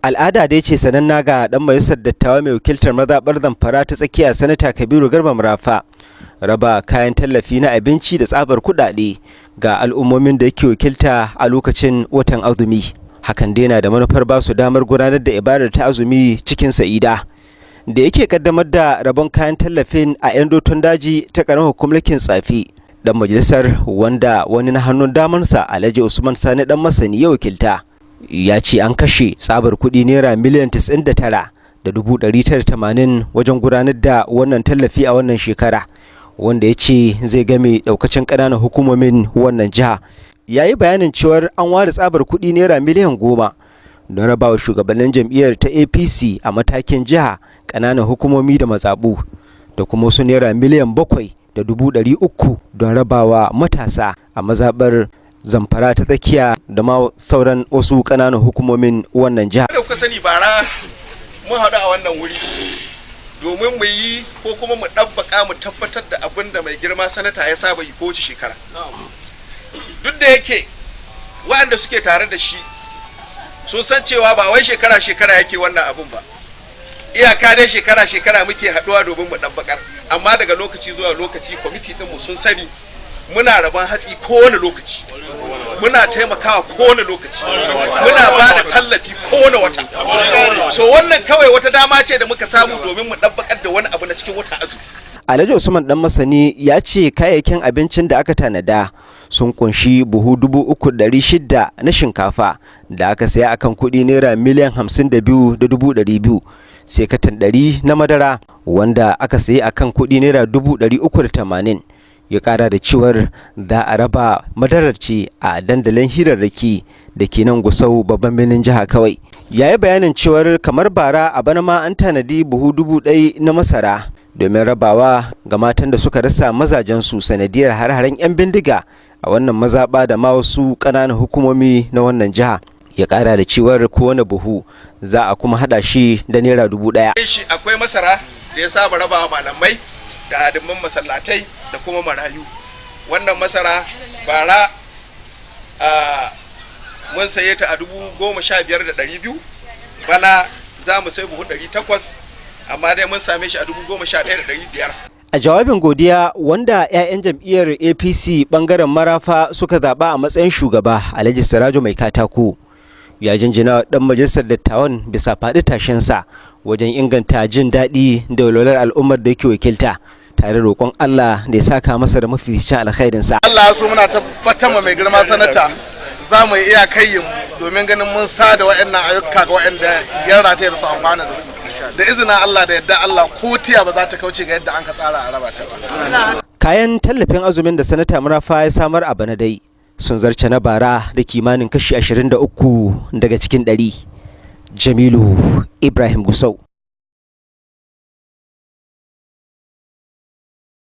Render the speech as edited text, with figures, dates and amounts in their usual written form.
Al'ada dai ce sananna ga dan majalisar dattawa mai wakiltar mazaɓar Zamfara ta Tsakiya, Sanata Kabiru Garba Marafa, raba kayan tallafi na abinci da tsabar kuɗaɗe ga al'ummomin da yake wakilta a lokacin watan azumi. Hakan dai na da manufar ba su damar gudanar da ibadar ta azumi cikin sa'ida. Da yake kaddamar da rabon kayan tallafin a 'yan doton daji ta karamar hukumar Tsafi, dan majalisar, wanda wani na hannun damansa Alhaji Usman Sani Dan Masani ya wakilta, ya ce an kashe tsabar kuɗi naira miliyan 99,980 wajen gudanar da wannan tallafi a wannan shekara, wanda ya ce zai game daukacin ƙananan hukumomin wannan jiha. Ya yi bayanin cewar an ware tsabar kuɗi naira miliyan 10 don rabawa shugabannin jam'iyyar ta APC a matakin jiha, ƙananan hukumomi da mazaɓu, da kuma wasu naira miliyan 7,300 don rabawa matasa a mazaɓar Zamfara ta Tsakiya da ma sauran wasu ƙananan hukumomin wannan jiha. Da kuka sani, bara mun haɗu a wannan wuri domin mu yi ko kuma mu ɗabbaƙa, mu tabbatar da abin da mai girma sanata ya saba yi kowace shekara. Duk da yake waɗanda suke tare da shi sun san cewa ba wai shekara-shekara yake wannan abin ba, iyaka dai shekara-shekara muke haɗuwa domin mu ɗabbaƙar, amma daga lokaci zuwa lokaci kwamiti ɗinmu sun sani muna rabon hatsi kowane lokaci, muna taimakawa kowane lokaci, muna ba da tallafi kowane wata. So wannan kawai wata dama ce da muka samu domin mu ɗabbaƙar da wani abu na cikin wata azumi. Alhaji Usman Dan Masani ya ce kayayyakin abincin da aka tanada sun kunshi buhu 3,600 na shinkafa da aka saya akan kuɗi naira miliyan 52,200,000, sai katan 100 na madara wanda aka sayi akan kuɗi naira 380,000. Ya kara da cewar za a raba madarar ce a dandalin hirarraki da ke nan Gusau, babban birnin jiha kawai. Ya yi bayanin cewar kamar bara, a bana ma an tanadi buhu 1,000 na masara domin rabawa ga matan da suka rasa mazajensu sanadiyar har-haren 'yan bindiga a wannan mazaɓa da ma wasu ƙananan hukumomi na wannan jiha. Ya ƙara da cewar kowane buhu za a kuma haɗa shi da naira 1,000. Shi akwai masara da ya saba rabawa malamai da hadimman masallatai da kuma marayu. Wannan masara bara mun saye ta a 15,200. Bana za mu sai buhu 800, amma dai mun same shi a 11,500. A jawabin godiya, wanda 'ya'yan jam'iyyar APC bangaren Marafa suka zaɓa a matsayin shugaba, Alhaji Sirajo Mai Katako, ya jinjina dan majalisar dattawan bisa faɗi tashinsa wajen inganta jin daɗi da walwalar al'ummar da yake wakilta, tare roƙon Allah da ya saka masa da mafificin alkhairinsa. Allah ya so, muna tabbatar ma mai girma sanata za mu yi iyakayin domin ganin mun sa da waɗannan ayyuka ga waɗanda ya rataye da su amfana da su. Da izinin Allah da yadda Allah, ko tiya ba za ta kauce ga yadda an ka tsara a raba ta ba. Kayan tallafin azumin da Sanata Marafa ya samar a bana dai sun zarce na bara da kimanin kashi 23 daga cikin 100. Jamilu Ibrahim Gusau.